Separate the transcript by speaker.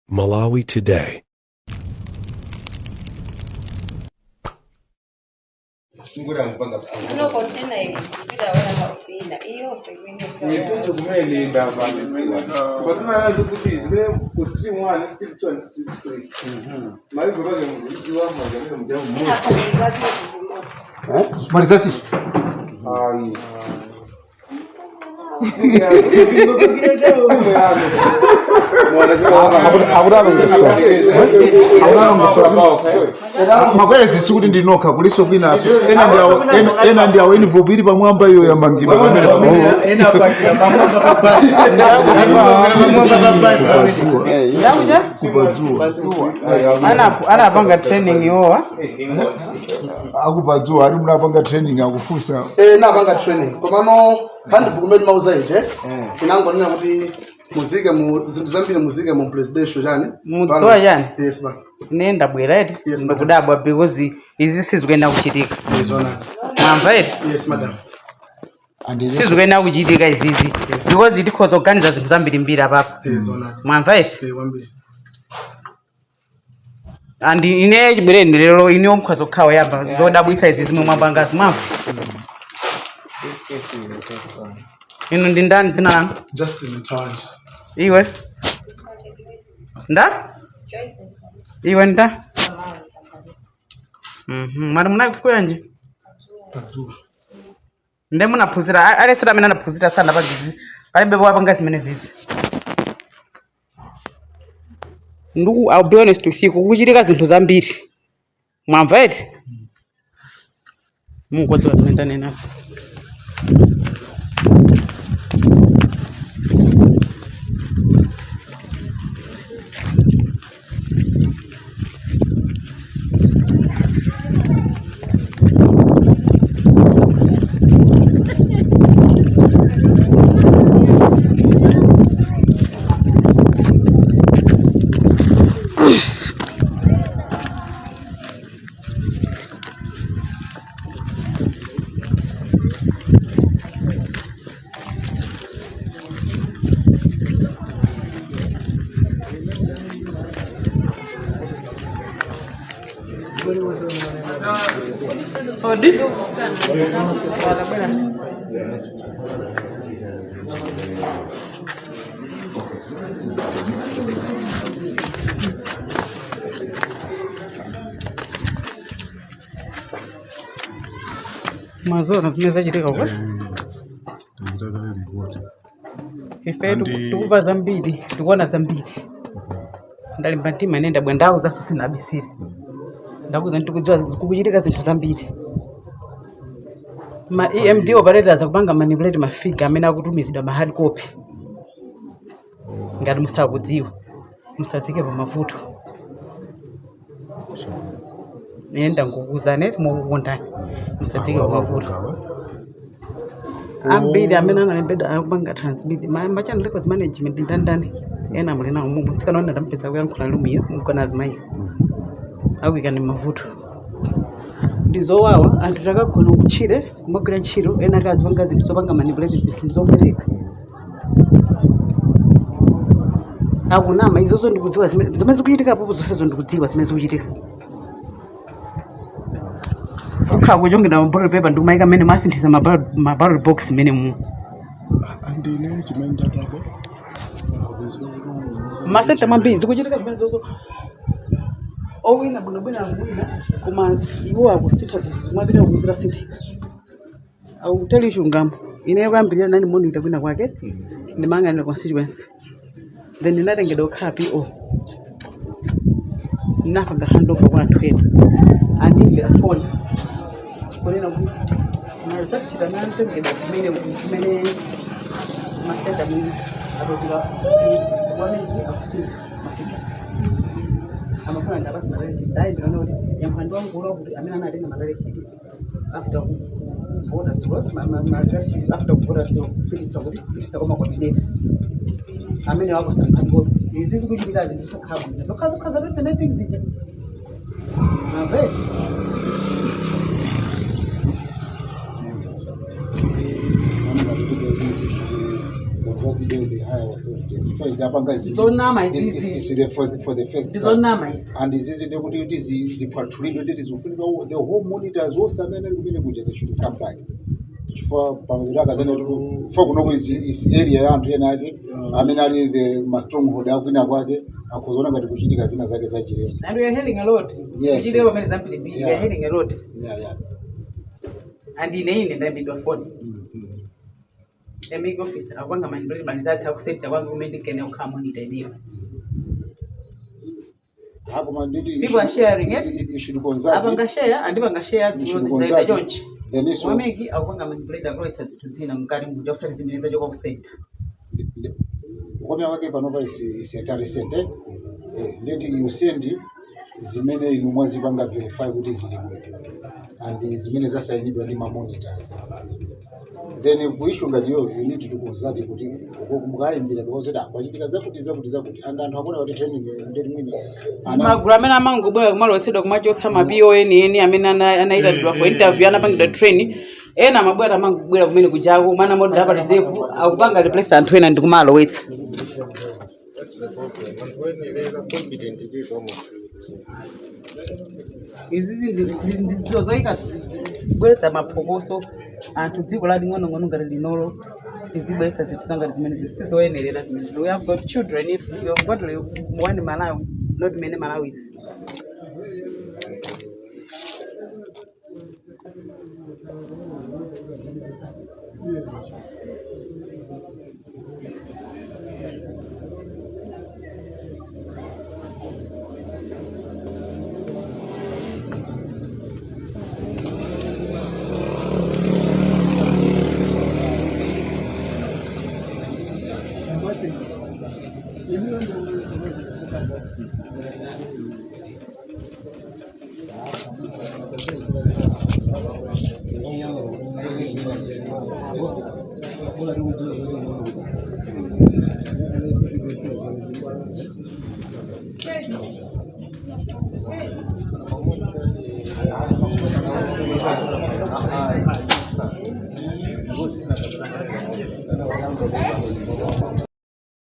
Speaker 1: Malawi Today.
Speaker 2: No container ikupita warehouse ina iyonso imene.
Speaker 3: Mitundu kumene ndavambidziwa patinazo kuti zimene ku stream 1, stream 2 and stream 3 malipo pake mukuidziwa mazamene mujamu.
Speaker 4: Malizasiso.
Speaker 3: Ayi, stream yanu.
Speaker 4: Makwere sikuti ndinokha kuliso kwinaso ena ndi awo, ena ndi awo envelope ili pamwamba iyo yamangidwa pamene.
Speaker 5: Ena apakira pamwamba pa basi. Pamwamba pa basi pamene.
Speaker 4: Kupadzuwa.
Speaker 6: Anapanga training iwowa.
Speaker 4: Akupadzuwa ali munapanga training akufunsa.
Speaker 7: Eh, napanga training, komano handbook kumene mauza ije inangonena kuti muzike mu zinthu zambiri, muzike mu presidential chani.
Speaker 6: Mudziwa chani?
Speaker 7: Yes, ba.
Speaker 6: Ine ndabwera eti.
Speaker 7: Yes, madam.
Speaker 6: Ndikudabwa because izi sizikuyenera kuchitika.
Speaker 7: Izona.
Speaker 6: Mwamva eti?
Speaker 7: Yes, madam.
Speaker 6: Sizikuyenera kuchitika izizi because tikhoza kuganiza zinthu zambirimbiri apapo.
Speaker 7: Izona.
Speaker 6: Mwamva eti?
Speaker 7: Eh, kwambiri.
Speaker 6: And ine chibwereni lero ine omukhoza kukhala yamba zodabwitsa izi zimwe mwapangazi, mwamva? Inu ndi ndani dzina lanu?
Speaker 7: Justin Mtawanji.
Speaker 6: Iwe nda? Iwe nda? Mwati munali kusiku yanji?
Speaker 7: Padzuwa.
Speaker 6: Nde munaphunzira alesera amene anaphunzira sana pazizi palibe wapanga zimene zizi. Ndiku, I'll be honest with you, kukuchitika zinthu zambiri, mwamva eti? Mungodziwa zimene ndanenazo. Odi. Mazona zimene zachitika kwa ife tikuva zambiri, tikuona zambiri. Ndalimba mtima ine ndabwa ndawu zaso sinabisire ndakuza ndikudziwa kukuchitika zinthu zambiri. Ma EMD operators akupanga manipulate ma figure amene akutumizidwa ma hard copy. Ngati musakudziwa, musadzike pa mavuto. Ine ndangokuwuzani mukukondani, musadzike pa mavuto. Ambiri amene analembedwa akupanga transmit ma channel records management ndandani ena muli nawo mumu tsikana ona ndampeza kuyankhula lumiyo mukona azimayiwo akuyikani mavuto. Ndizowawa, anthu takagona kutchire kumagwira ntchito, ena akazipanga zinthu zopanga manipulate zinthu zopereka akunama. Izozo ndikudziwa zimene zikuchitika apopo, zonsezo ndikudziwa zimene zikuchitika. Kukhala kuchongedwa ma ballot paper ndikumayika mmene mwasinthiza ma ballot box mmene mu
Speaker 8: Andine chimene ndadabwa.
Speaker 6: Masenta mwambiri zikuchitika zimene zozo owina bwinobwino akuwina, koma iwo akusintha zinthu zimapita kuzira sinthika. Akutali chungamo. Ine kuyambirira nani monitor kwina kwake ndimang'anira constituency, then ndinatengedwa kukhala PO, ndinapanga handover kwa anthu ena. Andimbira phone kunena kuti mazachita natengedwa kumene kumene masenta mwina apezeka wamene akusintha ma figures, amafuna ndapasi ma tally sheet. Ayi, ndikaona kuti yankhula ndi wamkulu kuti amene anatenga ma tally sheet after kuvota dzulo, ma tally sheet after kuvota dzulo, kupititsa kuti kupititsa kwa ma coordinator amene wakosa. Izi zikuchitika zisakhala bwino zokha zokha za 2019 zija maveti.
Speaker 4: Consult the higher authorities. For zapanga izi
Speaker 6: Zonama
Speaker 4: is
Speaker 6: izizi.
Speaker 4: is the for the first time.
Speaker 6: Ndizonama izi.
Speaker 4: And izizi ndekuti kuti ziphathulidwe nditi zikufunika the whole monitors wonse amene ali kumene kuja, they should come back, chifukwa pamapita akazana kuti chifukwa kunoko is area ya anthu ena ake amene ali the ma stronghold akwina kwake, akuzoona ngati kuchitika zina zake zachilendo.
Speaker 6: And we are hearing a lot.
Speaker 4: Yes,
Speaker 6: Kuchitika
Speaker 4: yes.
Speaker 6: pamene zambirimbiri. We are hearing a lot. And ine ndayimbidwa phone. MEC office akupanga manipulate ma results aku center kwangu kumene ndinkene kukhala monitor ineyo.
Speaker 4: Hapo manditi
Speaker 6: People are sharing, eh?
Speaker 4: You should consult.
Speaker 6: Apanga share, andipanga share.
Speaker 4: You should
Speaker 6: Zidzozi
Speaker 4: consult.
Speaker 6: zaita chonchi.
Speaker 4: Then iso
Speaker 6: Wa MEC akupanga manipulate, akulowetsa zinthu zina mkati muja usati zimene zachoka ku center.
Speaker 4: Ukomera wake panopa is a recent, eh? Ndeti you send zimene inu mwazipanga verify kuti zili bwino and zimene zasayinidwa ndi ma monitors. Then ku issue ngati iyo, you need to consult kuti uko mukayimbira because kwachitika zakuti, zakuti, zakuti, and anthu akuona kuti training ndeti mwina ana
Speaker 6: Magulu amene amangobwera kumalowetsedwa, kumachotsa ma PO enieni amene anayitanidwa for interview, anapangidwa train. Ena amabwera, amangobwera kumene kujako mwana moti apa reserve, akupanga replace anthu ena ndikumalowetsa.
Speaker 3: That's the problem. Anthu oyenerera, competent people almost.
Speaker 6: Izizi ndizoyika kubweretsa maphokoso anthu dziko la ling'onong'ono ngati linolo lizibweretsa zinthu zangati zimene zisizoyenerera zimene. We have got children. If we have got one Malawi, not many Malawis.